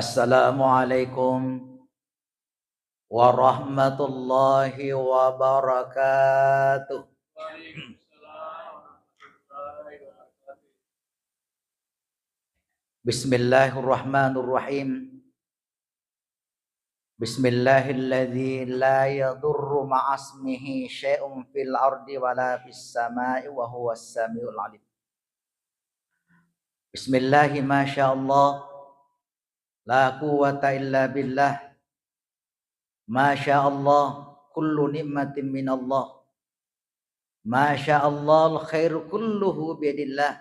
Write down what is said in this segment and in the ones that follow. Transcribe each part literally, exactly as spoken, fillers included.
Assalamualaikum warahmatullahi wabarakatuh. Bismillahirrahmanirrahim. Bismillahilladzi la yadurru ma'asmihi syai'un fil ardi wala fis sama'i wa huwas samiul alim. Bismillahi masyaallah, la quwwata illa billah. Masyaallah, kullu ni'matin minallah. Masyaallah, al khairu kulluhu biyadillah.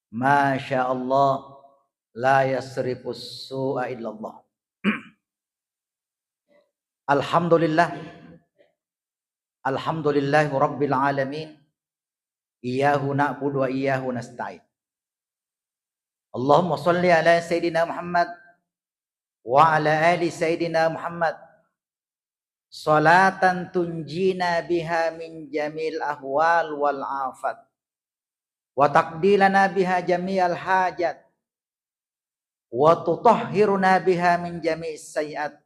Masyaallah, la yasrifus su'a illallah. Alhamdulillah. Alhamdulillahi rabbil alamin. Iyyahu na'budu wa iyyahu nasta'in. Allahumma shalli ala sayyidina Muhammad wa ala ali sayyidina Muhammad. Salatan tunjina biha min jamil ahwal wal afat. Wa taqdilana biha jami'al hajat. Wa tutahhiruna biha min jami'is sayyi'at.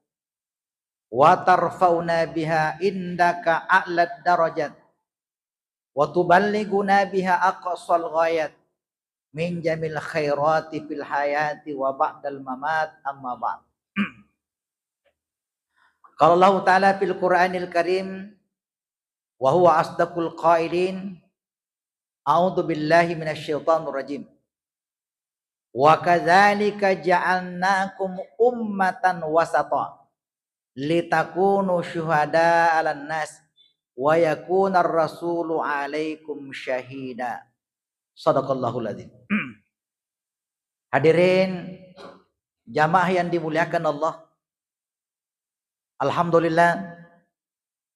Wa tarfa'una biha indaka a'lad darajat. Wa tuballighuna biha aqsal ghayat min jamil khairati fil hayati wa ba'dal mamat, amma ba'd. Qala Allahu ta'ala fil Qur'anil Karim, wa huwa asdaqul qailin, a'udzu billahi minasy syaithanir rajim. Wa kadzalika ja'alnakum ummatan wasata litakunu syuhada 'alan nas wa yakunar rasulu 'alaikum syahida. Sadaqallahul adzim. Hadirin jamaah yang dimuliakan Allah, alhamdulillah,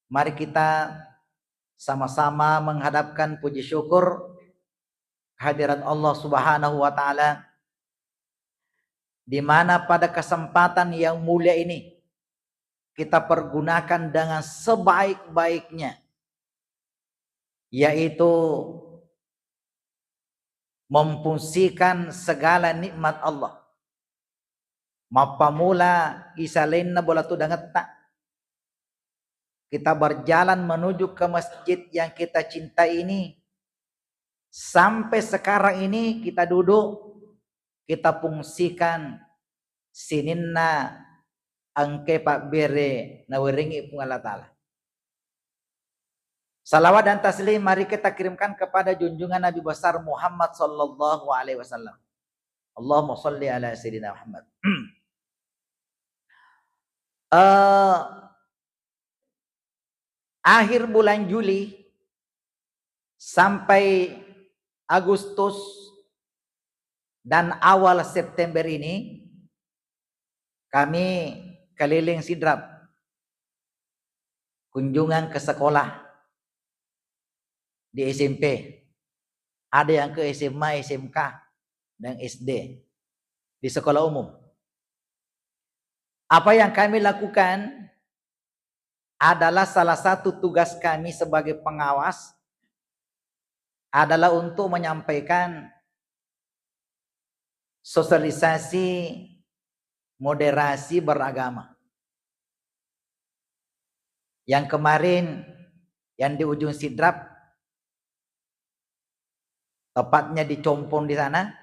mari kita sama-sama menghadapkan puji syukur kehadirat Allah Subhanahu wa Ta'ala, di mana pada kesempatan yang mulia ini kita pergunakan dengan sebaik-baiknya, yaitu memfungsikan segala nikmat Allah. Mappamula isalenna bola tudangetta, kita berjalan menuju ke masjid yang kita cintai ini, sampai sekarang ini kita duduk, kita fungsikan sininna engkae pabbere nawerengngi Puang Allah Ta'ala. Salawat dan taslim mari kita kirimkan kepada junjungan Nabi besar Muhammad sallallahu alaihi wasallam. Allahumma shalli ala sayyidina Muhammad. Eh, akhir bulan Juli sampai Agustus dan awal September ini, kami keliling Sidrap, kunjungan ke sekolah di S M P, ada yang ke S M A, S M K, dan S D, di sekolah umum. Apa yang kami lakukan adalah, salah satu tugas kami sebagai pengawas adalah untuk menyampaikan sosialisasi moderasi beragama. Yang kemarin yang di ujung Sidrap, tepatnya di Compong di sana,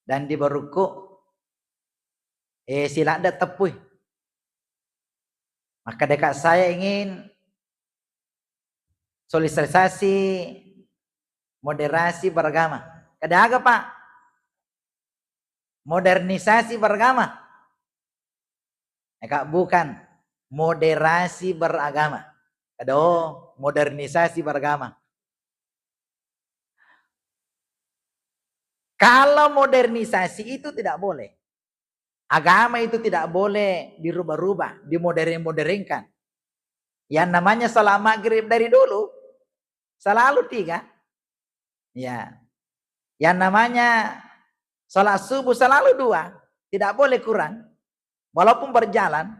dan di Barukku, eh, siladde teppui. Maka dekat saya ingin sosialisasi moderasi beragama. Kada aga, Pak? Modernisasi beragama. Eka, bukan, moderasi beragama. Aduh, modernisasi beragama. Kalau modernisasi itu tidak boleh. Agama itu tidak boleh dirubah-rubah, dimodern-modernkan. Yang namanya salat maghrib dari dulu selalu tiga. Ya. Yang namanya salat subuh selalu dua, tidak boleh kurang. Walaupun berjalan,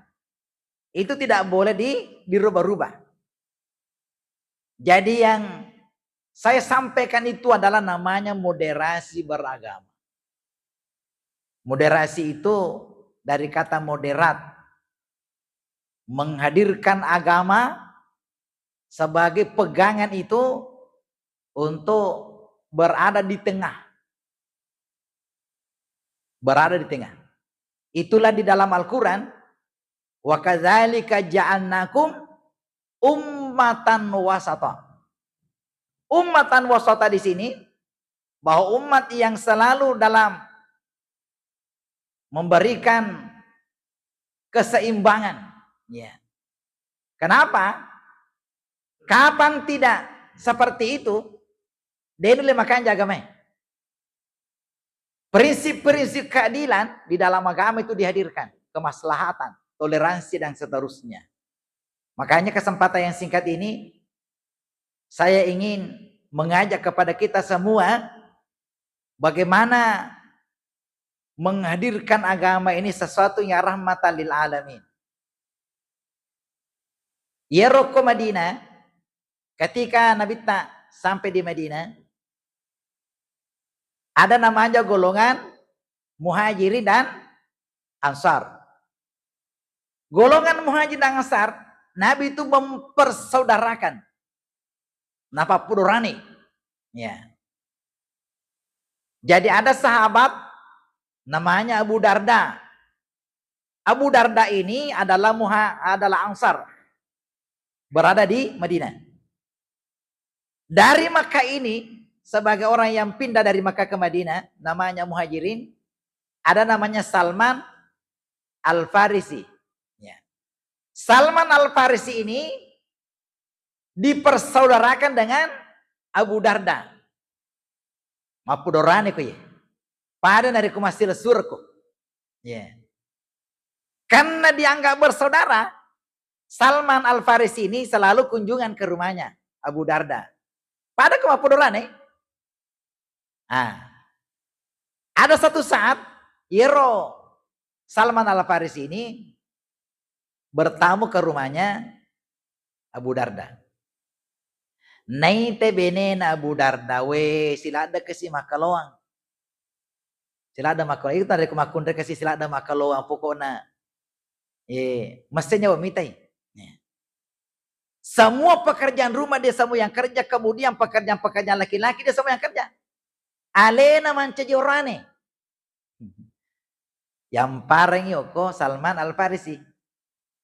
itu tidak boleh di, dirubah-rubah. Jadi yang saya sampaikan itu adalah namanya moderasi beragama. Moderasi itu dari kata moderat, menghadirkan agama sebagai pegangan itu untuk berada di tengah. Berada di tengah. Itulah di dalam Al-Quran, "Wa kadzalika ja'alnakum ummatan wasata." Ummatan wasata di sini bahwa umat yang selalu dalam memberikan keseimbangan. Ya. Kenapa? Kapan tidak seperti itu, de' nulle makanjak agamae. Prinsip-prinsip keadilan di dalam agama itu dihadirkan, kemaslahatan, toleransi, dan seterusnya. Makanya kesempatan yang singkat ini, saya ingin mengajak kepada kita semua bagaimana menghadirkan agama ini sesuatu yang rahmatan lil alamin. Iyaro ko Madinah, ketika Nabitta sampai di Madinah, ada namanya golongan Muhajirin dan Ansar. Golongan Muhajirin dan Ansar, Nabi itu mempersaudarakan. Napappudorani. Ya. Jadi ada sahabat namanya Abu Darda. Abu Darda ini adalah Muha-, adalah Ansar. Berada di Madinah. Dari Makkah ini, sebagai orang yang pindah dari Makkah ke Madinah, namanya Muhajirin, ada namanya Salman Al-Farisi. Ya. Salman Al-Farisi ini dipersaudarakan dengan Abu Darda. Mappudorani ko ye. Pada narekko massilessureng ko. Ya. Karena dianggap bersaudara, Salman Al-Farisi ini selalu kunjungan ke rumahnya Abu Darda. Pada ko mappudorani. Ah. Ada satu saat, iyaro Salman Al-Farisi ini bertamu ke rumahnya Abu Darda. Naita benena Abu Darda, we, siladde kasi makaloang. Siladde makaloang. Itu tadi ku makkunrai kasi siladde makaloang, pokokna, eh, mesti nyawa mitai. Ya. Semua pekerjaan rumah dia semua yang kerja, kemudian pekerjaan-pekerjaan laki-laki dia semua yang kerja. Alena mancaji orane. Yamparengngi okko Salman Al-Farisi.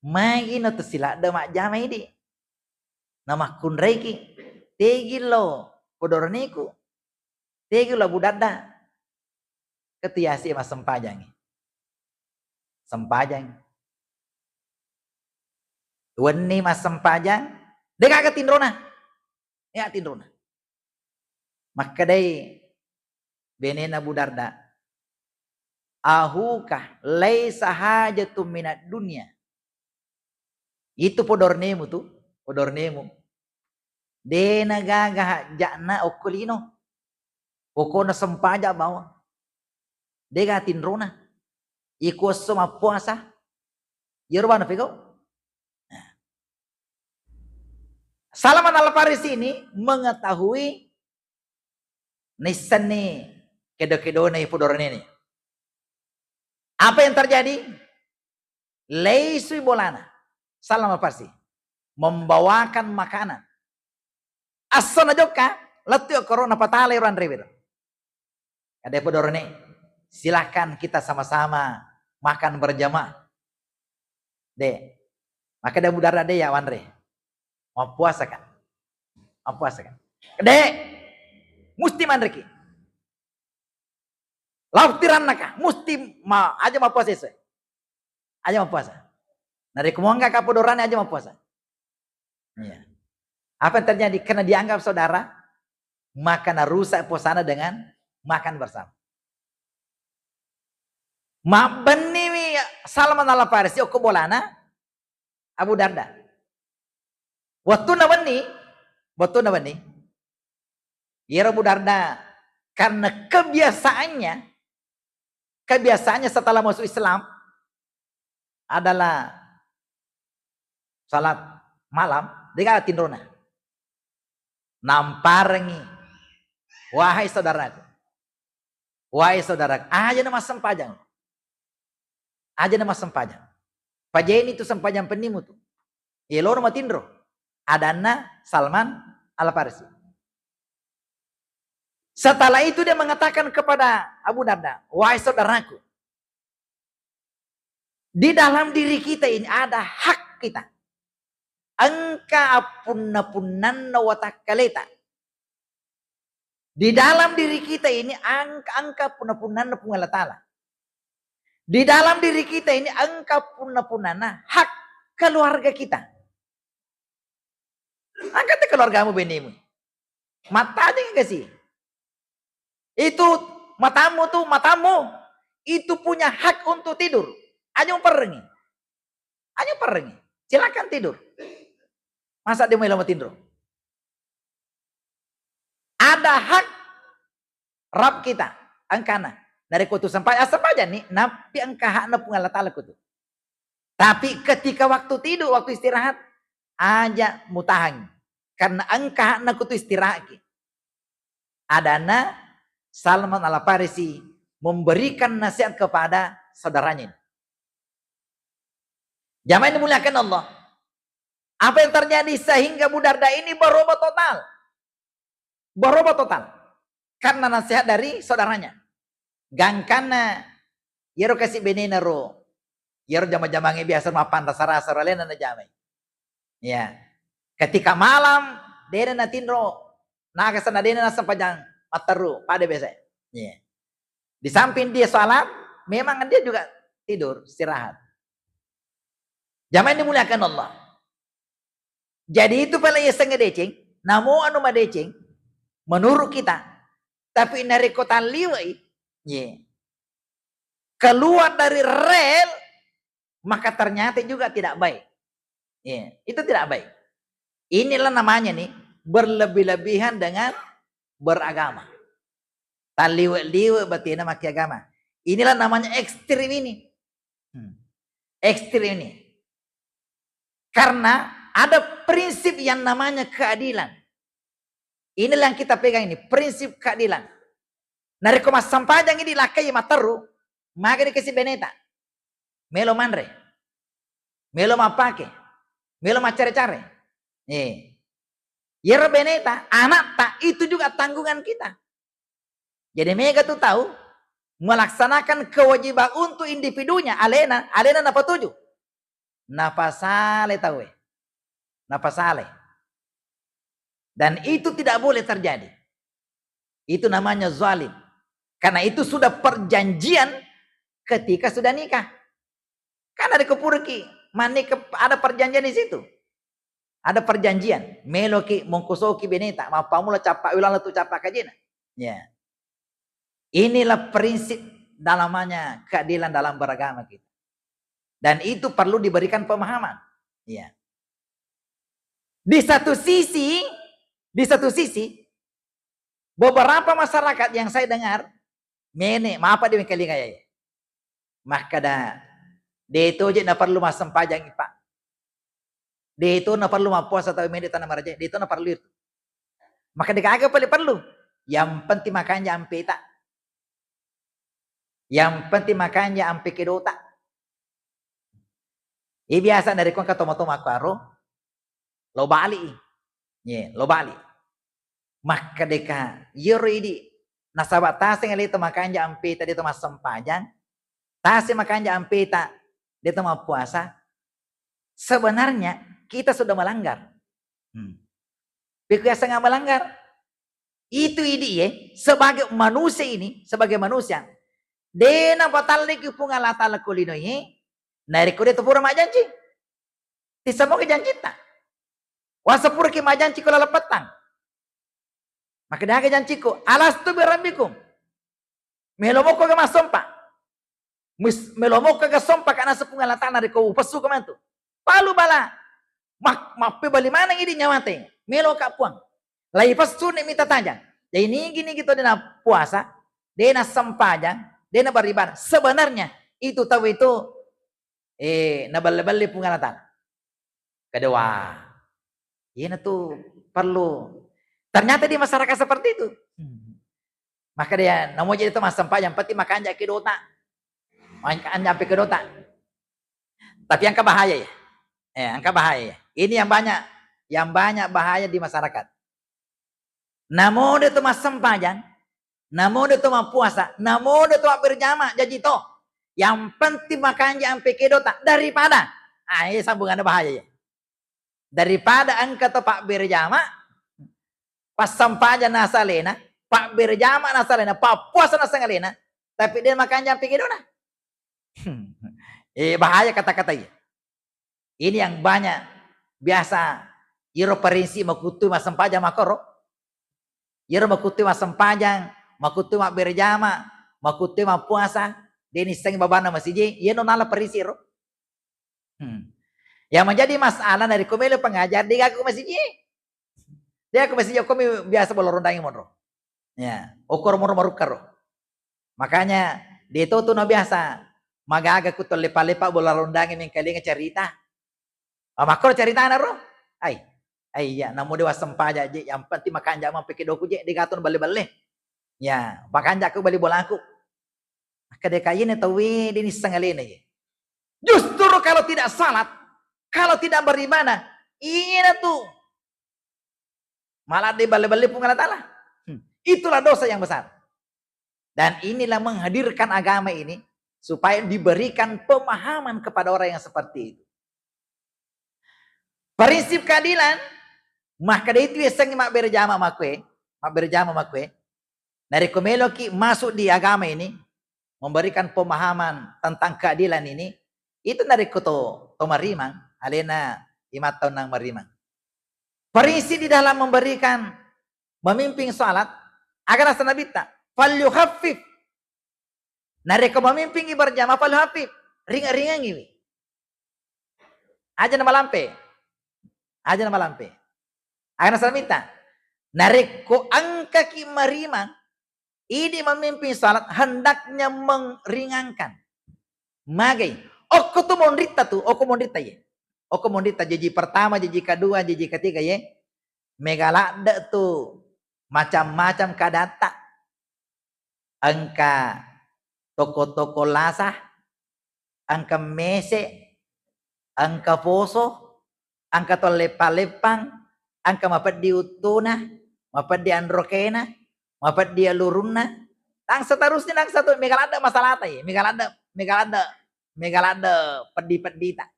Mai ino tu siladde majjama idi. Namakkunraiki. Tegi lo podoroniku. Tegi lo Abu Darda. Ketu yasi massempajangi. Sempajang. Wenni massempajang, de' gaga tinrona. Ya tinrona. Makkedai benena Abu Darda, "Ahuka laisa hajatum minad dunya." Itu podornemu tu, podornemu. De' nagaga hajja'na okko lino. Pokokna sempajang bawang. De' gaga tinrona. Iko esso mappuasa. Iyaro bana pegau. Nah. Salman Al-Farisi ini mengetahui, naissenni kedo-kedona ipodoroni ini. Apa yang terjadi? Leisui bolana Salman Al-Farisi membawakan makanan. Esso najokka, lettu okkoro napatalai ro anrewe ro. Kada podoroni, silakan kita sama-sama makan berjamaah. De'. Makkeda Abu Darda, de' ya wanre. Mappuasa ka. Mappuasa ka. De'. Musti manreki. Lao tirannaka, musti ma-, aja mappuasa esso. Aja mappuasa. Narekko muangga kapodorani aja mappuasa. Iya. Apa yang terjadi? Karena dianggap saudara, maka narusak puasana dengan makan bersama. Mabbenniwi Salman Al-Farisi okko bolana Abu Darda. Wettunna wenni, wettunna wenni, iyaro Abu Darda, karena kebiasaannya, kebiasaannya setelah masuk Islam adalah salat malam, de' gaga tinrona. Namparengngi, "Wahai saudaraku, wahai saudaraku, aja na massempajang. Aja na massempajang. Pajeni tu sempajang pennimu tu. Yeloro matinro. Adanna Salman Al-Farisi. Setelah itu dia mengatakan kepada Abu Darda, "Wahai saudaraku, di dalam diri kita ini ada hak kita. Engka appunna-punnanna watakkaleta. Di dalam diri kita ini ang-, engka punna-punnanna Puang Allah Ta'ala. Di dalam diri kita ini engka punna-punnanna hak keluarga kita." Angkati keluargamu, benemu. Mattajeng kasi. Itu matamu tu, matamu itu punya hak untuk tidur. Aja muperrengi. Aja muperrengi. Silakan tidur. Masa dia mau lama tinro? Ada hak Rabb kita, engkana. Narekko tu sempa-, assempajanni, nappi engka hakna Puang Allah Ta'ala kutu. Tapi ketika waktu tidur, waktu istirahat, aja mutahangi. Karena engka hakna kutu istirahatki. Adana Salman Al-Farisi memberikan nasihat kepada saudaranya ini. Jamaah yang dimuliakan Allah, apa yang terjadi sehingga Abu Darda ini berubah total? Berubah total. Karena nasihat dari saudaranya. Gangkanna, yero kasi benena ro, yero jama-jamange biasa mappanta sarasa ro alena najamai. Ya. Ketika malam, dena natinro, nakasa na dena nasempajang matteru, pada biasa. Ya. Di samping dia salat, memang dia juga tidur, istirahat. Jamaah yang dimuliakan Allah. Jadi itu pale yasengnge deceng, namo anu madeceng, menurut kita. Tapi narekko talliwai, ye, keluar dari rel, maka ternyata juga tidak baik. Ye, itu tidak baik. Inilah namanya nih, berlebih-lebihan dengan beragama. Talliwe-liwe batena makkiagama. Inilah namanya ekstrim ini. Hmm. Ekstrim ini. Karena ada prinsip yang namanya keadilan. Inilah yang kita pegang ini, prinsip keadilan. Narekko massempajang idi lakkai matteru, maga dikasi beneta. Melo manre. Melo mappake. Melo maccare-care. Eh. Yero beneta, anakta, itu juga tanggungan kita. Jadi mega tu tau melaksanakan kewajiban untuk individunya, alena, alena napatuju. Napasale tauwe. Napasale. Dan itu tidak boleh terjadi. Itu namanya zalim. Karena itu sudah perjanjian ketika sudah nikah. Kan ada kepurki, manik ke-, ada perjanjian di situ. Ada perjanjian. Meloki mongkosoki beneta, mappamula cappa ulala tu cappa kajena. Ya. Inilah prinsip dalamnya keadilan dalam beragama kita. Dan itu perlu diberikan pemahaman. Ya. Di satu sisi, di satu sisi, beberapa masyarakat yang saya dengar, mene, mapa di mengkalinga ya. Makkeda, de to je na perlu massempajang, Pak. De to na perlu mappuasa tau mene tanah maraja, de to na perlu itu. Maka de gaga pale perlu. Yang penting makanja ampe ta. Yang penting makanja ampe kedota. Eh, biasa narekko engka toma-toma ko aro, lo bali. Ye, lo bali. Makkedeka, yero idi, nasaba taseng ale to makanja ampeta de to massempajang, taseng makanja ampeta de to mappuasa, sebenarnya kita sudah melanggar. Hmm. Pekku yasengnga melanggar? Itu idi, ye, sebagai manusia ini, sebagai manusia, de napatalliki Puang Allah Ta'ala ko linoe, narekko de to pura majjanci. Tissamoga jancinta. Wasa puraki majjanci ko laleng pettang. Maka de aga jancikku, alastu birabbikum. Melo mokko ga massompa. Mis-, melo mokko ga sompa ka naseng Puang Allah Ta'ala narekko upessu ka mantu. Palu bala. Mak-, mappebali maneng idi nyawate. Melo ka Puang. Lai pessu ni mita tajang. Jadi nigi-nigi to dena puasa, dena sempajang, dena beribadah. Sebenarnya itu tau itu, eh, naballe-balle Puang Allah Ta'ala. Kedua, iyana tu perlu. Ternyata di masyarakat seperti itu. Hmm. Maka dia, namo jadi to massempajang, peti makanja kedota. Makanja ampe kedota. Tapi engka bahaya ya. Eh, engka bahaya ya. Ini yang banyak, yang banyak bahaya di masyarakat. Namo de to massempajang, namo de to mappuasa, namo de to mabberjama, jaji to. Yang penting makanja ampe kedota daripada. Ah, ini sambunganna bahaya ya. Daripada engka to pabberjama, passempajang nasalena, pabberjama nasalena, pappuasa nasangalena, tapi de makanja ampe kedona. Eh, bahaya kata-kata iya. Ini yang banyak biasa iro parinsi makutu massempajang makoro. Iro makutu massempajang, makutu mabberjama, makutu mappuasa, de nissengi babanna masiji, iya no nala parinsi ro. Hmm. Yang menjadi masalah dari komelo pengajar di gaku masiji. Dia aku masiji komi biasa bola rondangi monro. Ya, okor moro marukkaro. Makanya de to tu no biasa magaga ku to lepa-lepa bola rondangi mengkalinga cerita. Ah, makkoro ceritana ro. Ai. Ai iya, namo de wassempajang je, yang penting makanja ampe kedoku je, de gato belle-belle. Ya, makanja aku bali bolaku. Maka de kayene tauwe de nisseng alena ye. Justru kalau tidak salat, kalau tidak beribadah, ina tu malah de belle-belle Puang Allah Taala. Hmm. Itulah dosa yang besar. Dan inilah menghadirkan agama ini supaya diberikan pemahaman kepada orang yang seperti itu. Prinsip keadilan, maka de itu yasengnge mabberjama makue, mabberjama makue. Narekko meloki masuk di agama ini, memberikan pemahaman tentang keadilan ini, itu narekko to, to marimang, alena imattau nang marimang. Prinsip di dalam memberikan, memimpin salat, aga naseng Nabitta, "Falyukhaffif." Narekko memimpingi berjamaah, "Falyukhaffif." Ringa-ringangiwi. Aja na malampe. Aja na malampe. Aga naseng Nabitta, narekko engkaki marimang, idi memimpin salat, hendaknya meringankan. Magai. Okko tu monritta tu, okko monritta ye. Okko monritta jaji pertama, jaji kedua, jaji ketiga ye. Mega ladde tu macam-macam kadatta. Engka toko-toko lasa, engka mese, engka poso, engka to leppa-leppang, engka mapeddi uttuna, mapeddi anrokena, mapeddi alurunna, dan seterusnya, dan seterusnya. Mega ladde masalahta ye, mega ladde, mega ladde, mega ladde peddi-peddita.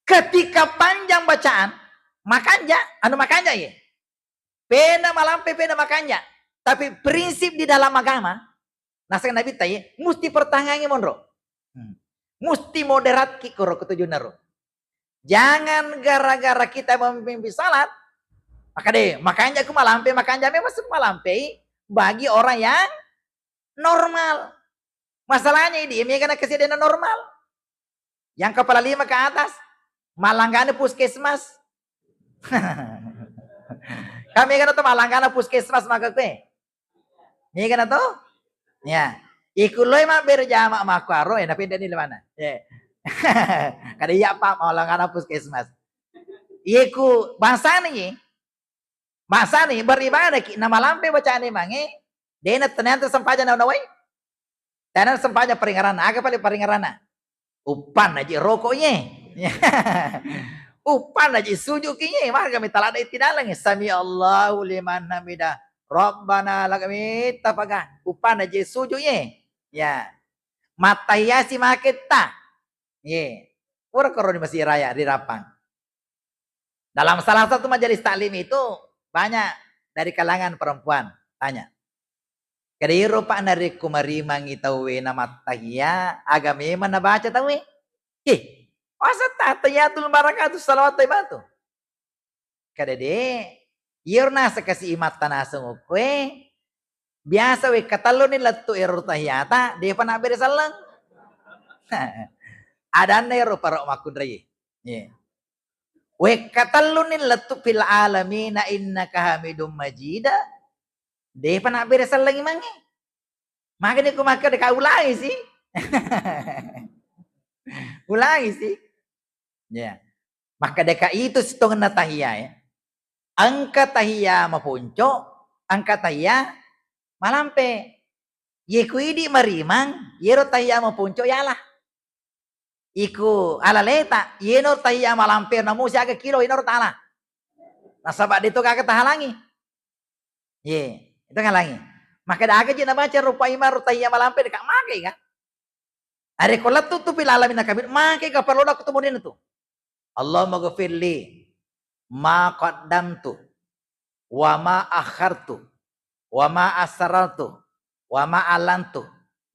Ketika panjang bacaan, makanja, anu makanja ye. Pena malampe, pena makanja. Tapi prinsip di dalam agama, naseng Nabitta ye, musti pertahangangi monro. Hmm. Musti moderatki koro ketujuhna ro. Jangan gara-gara kita memimpin salat, maka de, makanja ku malampe, makanja memang malampe bagi orang yang normal. Masalahnya ini, mega na kesiadeanna normal. Yang kepala lima ke atas, malanggana puskesmas. Kami kan tuh malanggana puskesmas maka kue. Mega na to? Ya. Iku loi mabberjama makkuaro, eh, napedda ni lemana. Ya. Kada iya, Pak, malanggana puskesmas. Iku bangsana ye. Bangsana beribadaki, namalampe bacane mange, dena tenanta sempajang na nawai. Tena sempajang paringeranna, aga pale paringeranna? Uppanna ji roko ye. Uppanna ji suju ki ye, marga mi talada itidalang. Sami Allahu liman hamidah. Rabbana lakamitta paga. Uppanna ji suju ye. Ya. Mattahiyasi maketta. Ye. Pura koroni masih raya di rapang. Dalam salah satu majelis taklim itu banyak dari kalangan perempuan tanya, "Kada iro, Pak, narekko marimangi tauwe na mattahiya, aga memang nabaca tauwe?" "Ih, masa tahiyatul barakatuh salawat taibatu?" Kada de, iyaro naseng kasi imatta naseng okkoe, biasa wekka telluni lettu ero tahiyata, depa nabbere selleng. Adanna ero paro makkunrai. Ye. Wekka telluni lettu fil alamina innaka hamidum majida, depa nabbere sellengi mange. Makanya ku makkeda ka ulangi si. Ulangi si. Ya. Makkeda ka itu sitongenna tahiyya, ya. Engka tahiyya maponco, engka tahiyya malampe. Ye ku idi marimang, yero tahiyya maponco yala. iku alaleta, yeno tahiyya malampe namo siaga kilo, yeno tala. Nasaba de to gaga tahalangi. Ye, itu ngalangi. Maka de aga je nabaca rupa imaro tahiyya malampe de ka magai ga. Are ko lettu tu fil alamin kabir, magai ga parlo da ko tu monena tu. Allahumma ghfirli ma qaddamtu wa ma akhartu wa ma asrartu wa ma alantu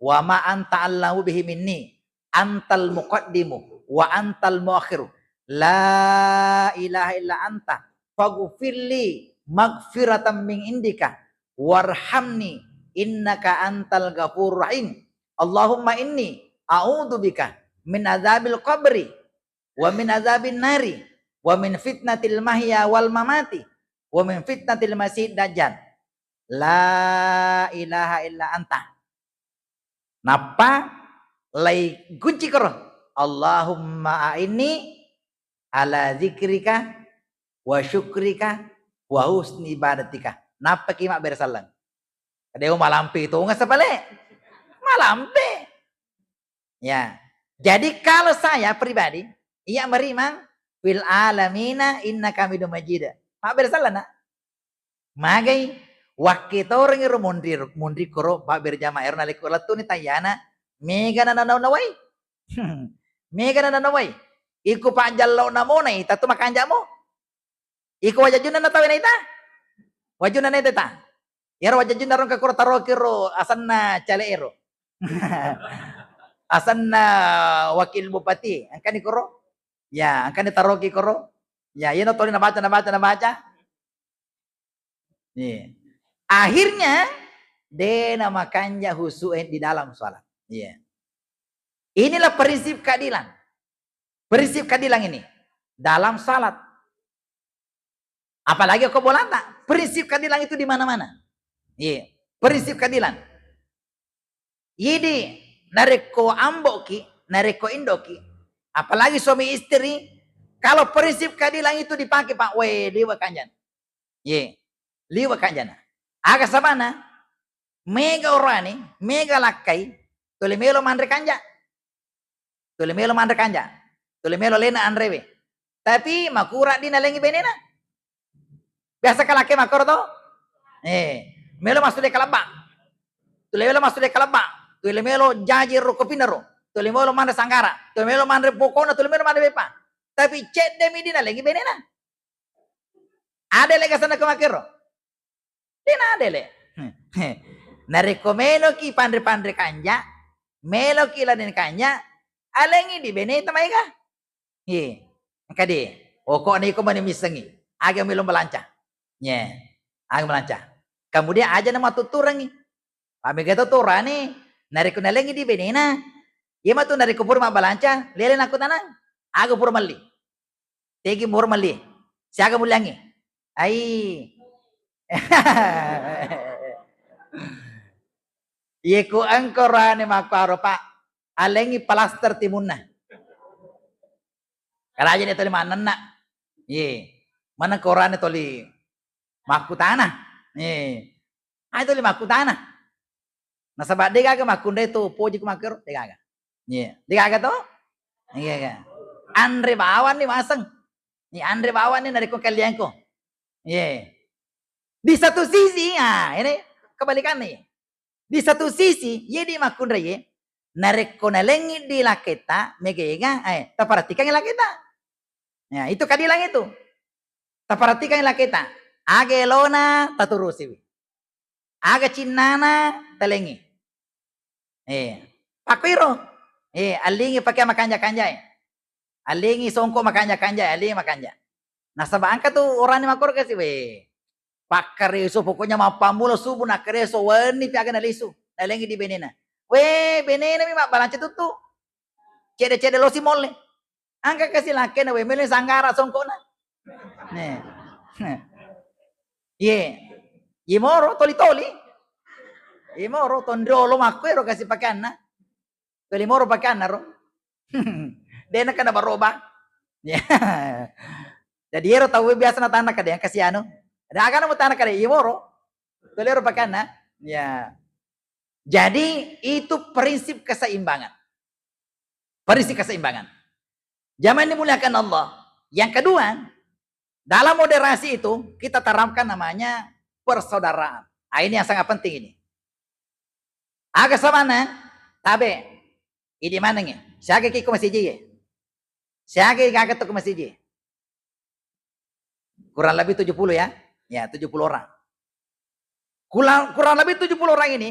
wa ma anta allamu bihi minni, antal muqaddimu wa antal muakhiru, la ilaha illa anta, faghfirli maghfiratan min indika, warhamni innaka antal ghafurur rahim. Allahumma inni a'udzubika min adzabil qabri wa min adzabin nari wa min fitnatil mahya wal mamati wa min fitnatil masih dajjal. La ilaha illa anta. Nappa lai kunci koro. Allahumma a'inni ala dzikrika wa syukrika wa husni ibadatika. Nappa ki mabbere sallang. Kadeo malampe tongeng sapale. Malampe. Ya. Jadi kalau saya pribadi, iya merimang fil alamina innaka hamidum majid. Mabbere sallang na. Magai, wakke torengi ro monri, monri koro, pabbere jama ero nalekko lettuni tayyana, mega na, na, na, nawai. Mega na, na, nawai. Iko pajjallo na mo na ita tu makanjamo. Iko wajajunna na tawe na ita. Wajunna na ita ta. Yaro wajajunna ro engka koro taroki ro asenna cale ero. Asenna wakil bupati, engkani koro. Ya, engkani taroki koro. Ya, yeno toli nabaca, nabaca, nabaca. Iya. Akhirnya, de namakanja husu e di dalam sholat. Iya. Inilah prinsip keadilan. Prinsip keadilan ini dalam sholat. Apalagi ko bolata, prinsip keadilan itu di mana-mana. Iya. Prinsip keadilan. Jadi, narekko amboki, narekko indoki, apalagi suami istri, kalau prinsip keadilan itu dipakai, Pak, weh, liwe kanjana. Ye, liwe kanjana. Aga sabana, mega orani, mega lakkai, tuli melo manre kanja. Tuli melo manre kanja. Tuli melo lena anrewe. Tapi makura di nalengi benena. Biasa kalake makoro to? Eh, melo massude kalabba. Tuli melo massude kalabba. Tuli melo jaji ro kopinaro. Tuli melo manre sanggara. Tuli melo manre pokona, tuli melo manre bepa. Tapi cedde mi di nalengi benena. Ada le gasana ko makero? Dena ada le. Narekko meloki panre-panre kanja, meloki laden kanja, alengi di beneta maega. Ye, engka de. Oko na iko mani missengi. Aga melo melanca. Ye, aga melanca. Kemudian aja nama tutturangi. Pamega to torane, narekko nalengi di benena, iya matu narekko pura mabbalanca, lele nakkutanang, aga pura melli. Tegi pura melli. Siaga mulliangi. Ai. Ye ku engko rane makkuaro, Pak, alengi palaster timunna. Karaja ni toli manenna. Ye. Mana korane toli makkutana. Ye. Ai tuli makkutana. Nasaba de gaga makkunrai to poji ku makkero, de gaga. Iya, de gaga to? Iya, iya. Anre bawanni maseng. Ni anre bawanni narekko kalianko. Iya. Di satu sisi, ah, ini kebalikannya. Di satu sisi, ye di makkunrai ye, narekko nalengi di laketa, mega-ega, eh, taperhatikan laketa. Ya, itu keadilan itu. Taperhatikan laketa. Aga elona taturusiwi. Aga cinnana talengi. Eh, pakkuiro. Eh, allingi pakai makanja-kanjae. Allingi songko makanja-kanjae, allingi makanja. Nasaba engka tu orani makkorga si we. Pakkareso pokoknya mappammula subuh nakkareso wenni pi aga nalisu. Nalengi di benena. We, benena mi mabbalanca tuttu. Cede-cede losi molle. Engka kasi lakkena we melo sanggara songkona. Ne. Ye. Ye moro toli-toli. Ye moro tonrolo makko ero kasi pakeanna. Toli moro pakeanna ro. Dena kana baroba. Ya. Jadi ero tau biasa natana kade yang kasi anu. Ada agana mutana kade ye moro. Toli ero pakeanna. Ya. Jadi itu prinsip keseimbangan. Perisi keseimbangan. Jamaah yang dimuliakan Allah. Yang kedua, dalam moderasi itu kita tanamkan namanya persaudaraan. Ah, ini yang sangat penting ini. Aga sabana, tabe, idi manengngi. Siaga ki ko masiji. Siaga gaga to ko masiji. Kurang lebih tujuh puluh ya. Ya, tujuh puluh orang. Kurang, kurang lebih tujuh puluh orang ini,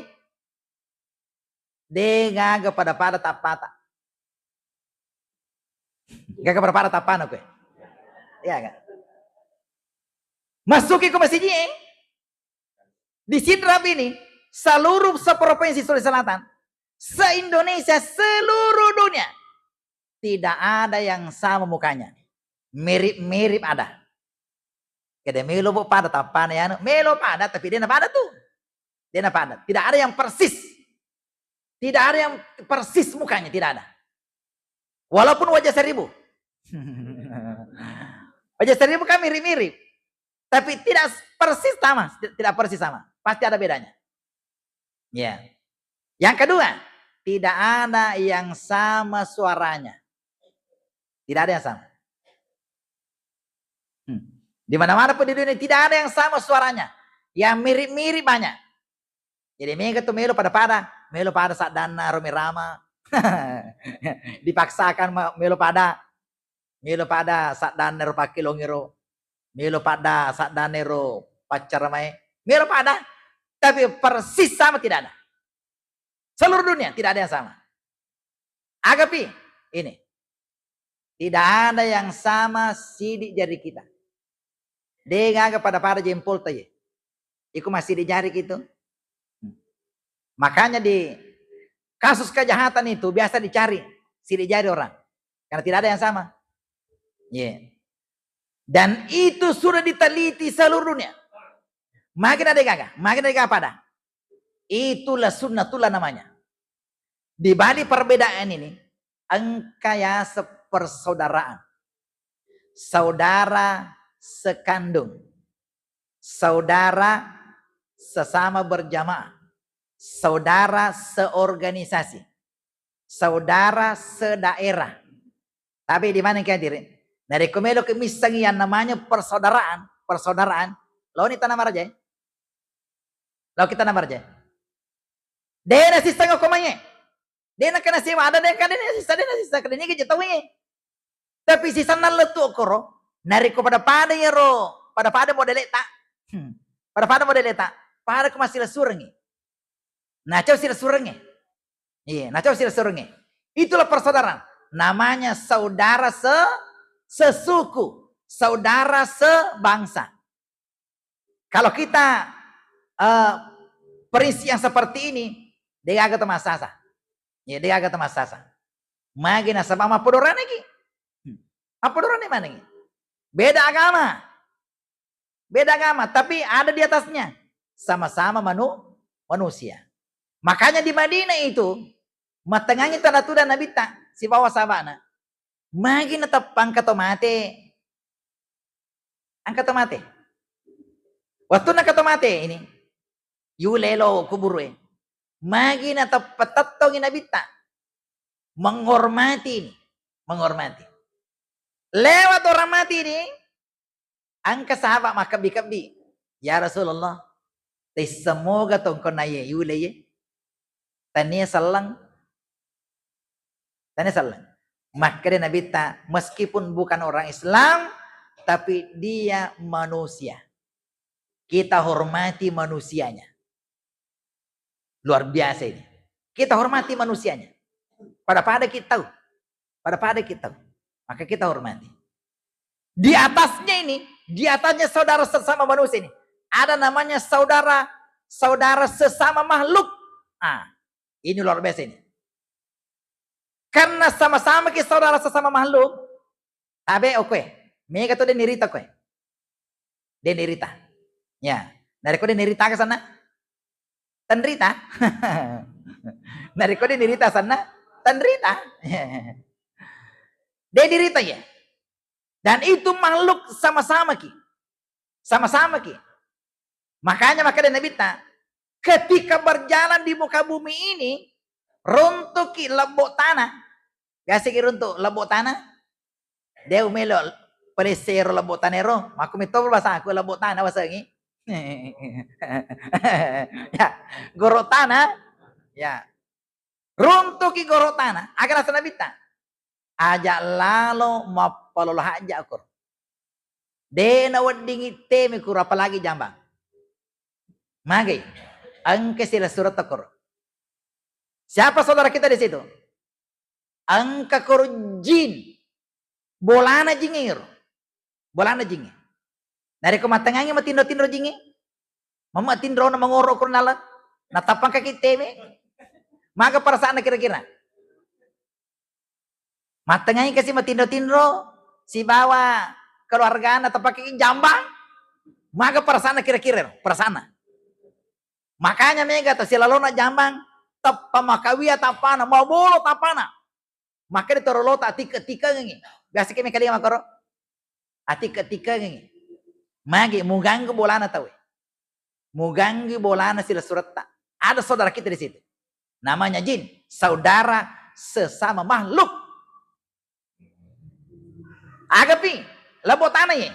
de gaga pada-pada tappata. Gaga pada-pada tappana kowe. Iya, enggak? Masuki ko masiji, eh? Di Sidrap ini, seluruh seprovinsi Sulawesi Selatan, se-Indonesia, seluruh dunia, tidak ada yang sama mukanya. Mirip-mirip ada. Kede melo bo pada tappana ya, melo pada, tapi de na pada tu. De na pada. Tidak ada yang persis. Tidak ada yang persis mukanya, tidak ada. Walaupun Wajah Seribu. Wajah Seribu kan mirip-mirip. Tapi tidak persis sama, tidak persis sama. Pasti ada bedanya. Ya. Yang kedua, tidak ada yang sama suaranya. Tidak ada yang sama. Hmm. Di mana-mana pun di dunia tidak ada yang sama suaranya. Yang mirip-mirip banyak. Jadi mega tu melo pada-pada, melo pada saddanna Romi Rama. Dipaksakan ma-, melo pada, melo pada saddanna ro pakkelongero, melo pada saddanna ro paccaramae, melo pada, tapi persis sama tidak ada. Seluruh dunia tidak ada yang sama. Agapi ini. Tidak ada yang sama sidik jari kita. De gaga pada-pada jempol ta ye. Iku masih di jari gitu. Makanya di kasus kejahatan itu biasa dicari sidik jari orang. Karena tidak ada yang sama. Iya. Dan itu sudah diteliti seluruh dunia. Makin ada gaga, makin ada gaga pada. Itulah sunnatullah namanya. Di balik perbedaan ini, engka yaseng persaudaraan. Saudara sekandung. Saudara sesama berjamaah. Saudara seorganisasi. Saudara sedaerah. Tapi di mana ki hadir? Narekko melo ki misseng yang namanya persaudaraan, persaudaraan, laoni tanah maraja. Lao kita namarja. De nasisseng okko mae. De nakana sewa ada de kade nasissa, de nasissa kade ni gaja tauwe. Tapi sisanna lettu okkoro, narekko pada-pada yero, pada-pada modeleta. Hmm. Pada-pada modeleta, pada ko massilessurengngi. Nacau silessurengngi. Iya, nacau silessurengngi. Itulah persaudaraan. Namanya saudara se-, sesuku, saudara sebangsa. Kalau kita, eh, prinsip yang seperti ini, de gaga to massasa. Ya, de gaga to massasa. Magi nasaba mappodorane ki. Hmm. Mappodorane manengi. Beda agama. Beda agama, tapi ada di atasnya. Sama-sama manu-, manusia. Makanya di Madinah itu, matengngangi tana tudang Nabitta, sibawa sahabana. Magi nateppa engka to mate. Engka to mate. Wettunna engka to mate ini, yule lo kuburue. Magi nateppa tettongi Nabitta. Menghormati ini. Menghormati. Lewat orang mati ini, engka sahabat makkebbi-kebbi. Ya Rasulullah, tessa moga tongkonna ye yule ye. Tania selleng. Tania selleng. Makkeda Nabitta, meskipun bukan orang Islam, tapi dia manusia. Kita hormati manusianya. Luar biasa ini. Kita hormati manusianya. Pada-pada kita tahu. Pada-pada kita tahu. Maka kita hormati. Di atasnya ini, di atasnya saudara sesama manusia ini, ada namanya saudara, saudara sesama makhluk. Ah, ini luar biasa ini. Karena sama-sama ki saudara sesama makhluk, tabe okoe. Mega to de nirita koe. De nirita. Ya. Narekko de nirita ke sana? Tenrita. Narekko de nirita sana? Tenrita. De nirita ya. Dan itu makhluk sama-sama ki. Sama-sama ki. Makanya maka dari Nabi ta, ketika berjalan di muka bumi ini, runtuki lebbo tanah, Biasa ki runtu lebbo tanah. De' umelo palessero lebbo tanah ero. Makku metto basaku lebbo tanah wasengi. Ya, goro tanah. Ya. Runtuki goro tanah, aga naseng Nabitta? Aja lalo mappalolo hajja okoro. De' naweddingi teme kuro, apalagi jambang. Magai, engka silessuretta koro. Siapa saudara kita di situ? Engka koro jin. Bolana jingnge ero. Bolana jingnge. Narekko mattengngangi matinro-tinro jingnge, mama tinrona mangoro okoro nala, natappa engkaki teme. Maga perasaanna kira-kira? Mattengngangi kasi matinro-tinro sibawa keluargana, tappa engkaki jambang. Maga perasaanna kira-kira ero? Perasaanna. Makanya mega tasilalona jambang, tappa makawia tappana, mabolo tappana. Makkeda toro lota atikka-tikkangengi. Biasa kemi kalinga makkoro. Atikka-tikkangengi. Magi muganggu bolana tauwe. Muganggu bolana silessuretta. Ada saudara kita di situ. Namanya jin, saudara sesama makhluk. Agapi, lebbo tanah ye.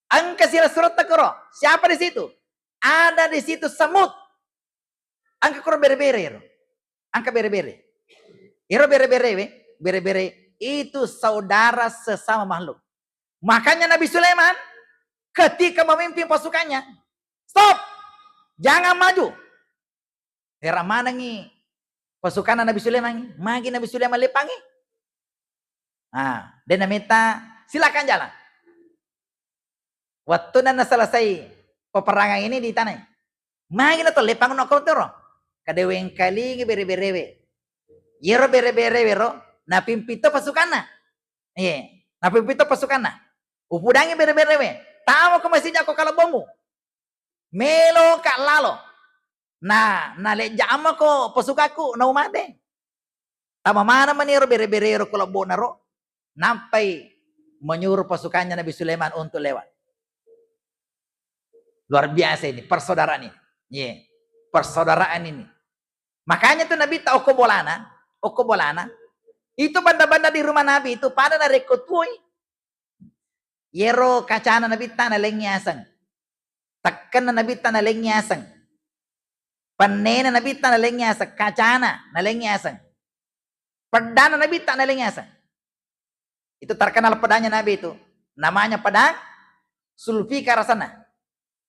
Engka silessuretta koro. Siapa di situ? Ada di situ semut. Engka koro bere-bere ero. Engka bere-bere. Ero bere-bere we, bere-bere itu saudara sesama makhluk. Makanya Nabi Sulaiman ketika memimpin pasukannya, "Stop! Jangan maju." Era manengi pasukanna Nabi Sulaiman, magi Nabi Sulaiman lepangi. Ah, de' nametta, "Silakan jalan." Wettunna naselesai peperangan ini ditanai, "Magi na to lepang no kau tero?" Kada wengkalingi bere-berewe. Yero bere-berewe ro napimpito pasukanna. Iya, napimpito pasukanna. Upudangi bere-berewe, "Tamo ke masija ko kalebbomu. Melo ka lalo. Na, nalejja amako pasukaku, nau mate." Tama mana maniro bere-berero ko lebbona ro, nampai menyuruh pasukannya Nabi Sulaiman untuk lewat. Luar biasa ini persaudaraan ini. Iya. Persaudaraan ini. Makanya tuh Nabi ta okko bolana, okko bolana. Itu benda-benda di rumah Nabi itu pada narekko tuoi. Yero kacana Nabitta nalengngi aseng. Tekkenna Nabitta nalengngi aseng. Pennena Nabitta nalengngi aseng. Kacana nalengngi aseng. Peddana Nabitta nalengngi aseng. Itu terkenal pedangnya Nabi itu. Namanya pedang Sulfikar asenna.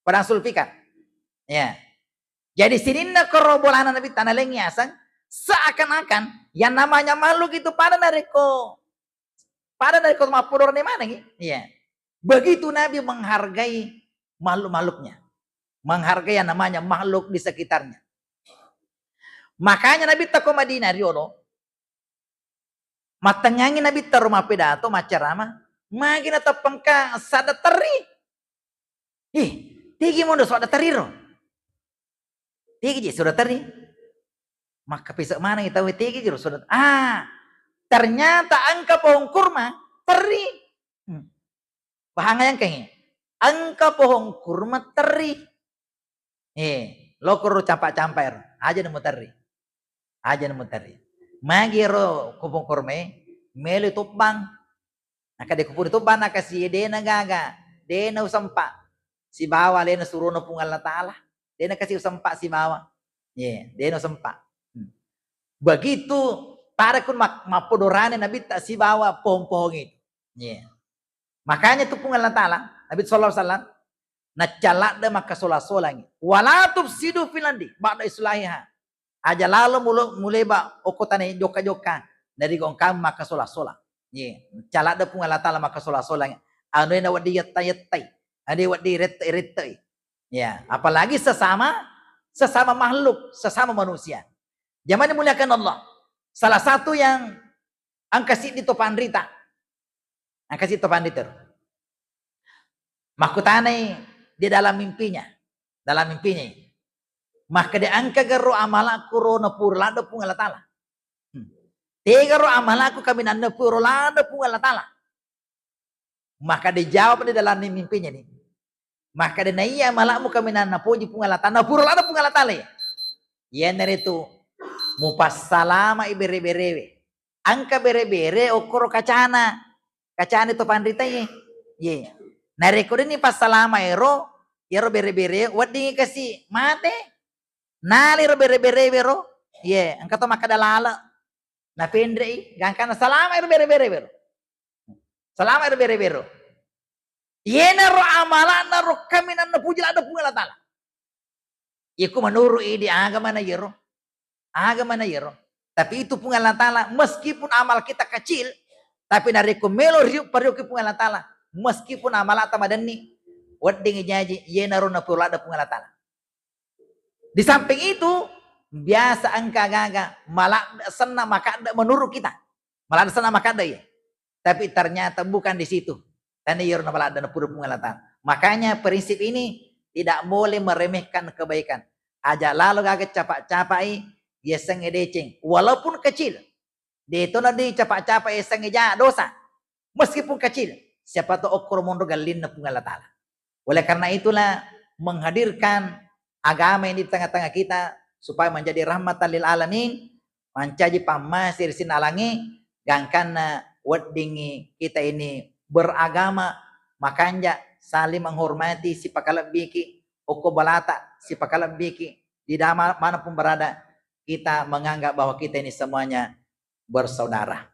Pedang Sulfikar. Ya. Jadi sininna koro bolana Nabitta nalengngi aseng, seakan-akan yang namanya makhluk itu pada narekko Pada dari kota Mapodorane manengi. Iya. Begitu Nabi menghargai makhluk-makhluknya. Menghargai yang namanya makhluk di sekitarnya. Makanya Nabi tako Madinah riolo, mattengngangi Nabi taro mappidato, maccarama, magi nateppengka sadda terri. Ih, tegi mondo sadda terri ro. Tegi je sadda terri. Makkapese maneng tau tegi jero sadda. Ah, ternyata engka pohon kurma terri. Hmm. Bahang yang kengi. Engka pohon kurma terri. Eh, lokoro campa-campa ero. Aja nemu terri. Aja nemu terri. Magi ero pohon kurma e, melo tobbang. Naka de kupuri tobbang, naka si dena gaga, dena usempa. Sibawa alena surona Puang Allah Ta'ala. Dena kasi usempa sibawa. Ye, dena usempa. Hmm. Begitu pada kun mak-, mappodorane Nabitta sibawa pohon-pohon itu. Ye. Makanya tu Puang Allah Ta'ala, Nabi sallallahu alaihi wasallam, naccaladde makkasola-solangi. Wala tufsidu fil ardi ba'da islahiha. Aja lalo mulo-, muleba okko tane jokka-jokka, narigo engka makkasola-sola. Ye, caladde Puang Allah Ta'ala makkasola-solangi. Anu e nawedding yetta-yettai. Anu e wedding rette-rettai. Ya, apalagi sesama, sesama makhluk, sesama manusia. Jamaah dimuliakan Allah. Salah satu yang engka siddi to panrita. Engka siddi to panrita ro. Makkutanai di dalam mimpinya. Dalam mimpinya. Makkeda engka garo amalakku ro napura ladde Puang Allah Ta'ala. Hmm. Tega ro amalakku kaminanna puro ladde Puang Allah Ta'ala. Maka dijawab di dalam mimpinya nih. Maka de naiya malakmu kaminang napoji Puang Allah Ta'ala, napura ladde Puang Allah Ta'ala ya. Iyanaritu mupassalama'i bere-berewe. engka bere-bere okkoro kacana. Kacana to panritae. Ye. Narekko deni passalama ero, iyaro bere-bere weddingi kasi mate. Naliro bere-bere wero. Ye, engka to makkeda lale. Napenrei, gangkanna salama ero bere-bere wero. Salama ero bere-bere. Yenaro amala'na ro kaminang napuji ladde Puang Allah Taala. Iku menurut idi agamana yero. Agamana yero. Tapi itu Puang Allah Taala, meskipun amal kita kecil, tapi narekko melo riuk pariuki Puang Allah Taala, meskipun amalata madenni, wedding jaji yenaro napuro ladde Puang Allah Taala. Di samping itu, biasa engka gaga maladde senna makadde menurut kita. Maladde senna makadde ya. Tapi ternyata bukan di situ. Tania iyaro nabaladda napura Puang Allah Taala. Makanya prinsip ini tidak boleh meremehkan kebaikan. Aja lalo gaga capa-capai yasengnge deceng, walaupun kecil. De to na dicapa-capai yasengnge ja dosa. Meskipun kecil, siapa tahu okkoro monro gallinna Puang Allah Taala. Oleh karena itulah menghadirkan agama ini di tengah-tengah kita supaya menjadi rahmatan lil alamin, mancaji pammase ri sining alangnge, gangkanna weddingngi kita ini beragama, makanja, saling menghormati, sipakalebbiki, okko balata, sipakalebbiki, di dama-, manapun berada, kita menganggap bahwa kita ini semuanya bersaudara.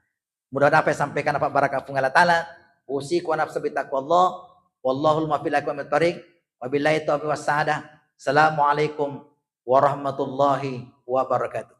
Mudah-mudahan apa yang sampaikan dapat barakah Puang Allah Taala. Usiku wa nafsi bitaqwallah. Wallahul muwaffiq ila aqwamit thariq. Wabillahi taufiq was sa'adah. Assalamualaikum warahmatullahi wabarakatuh.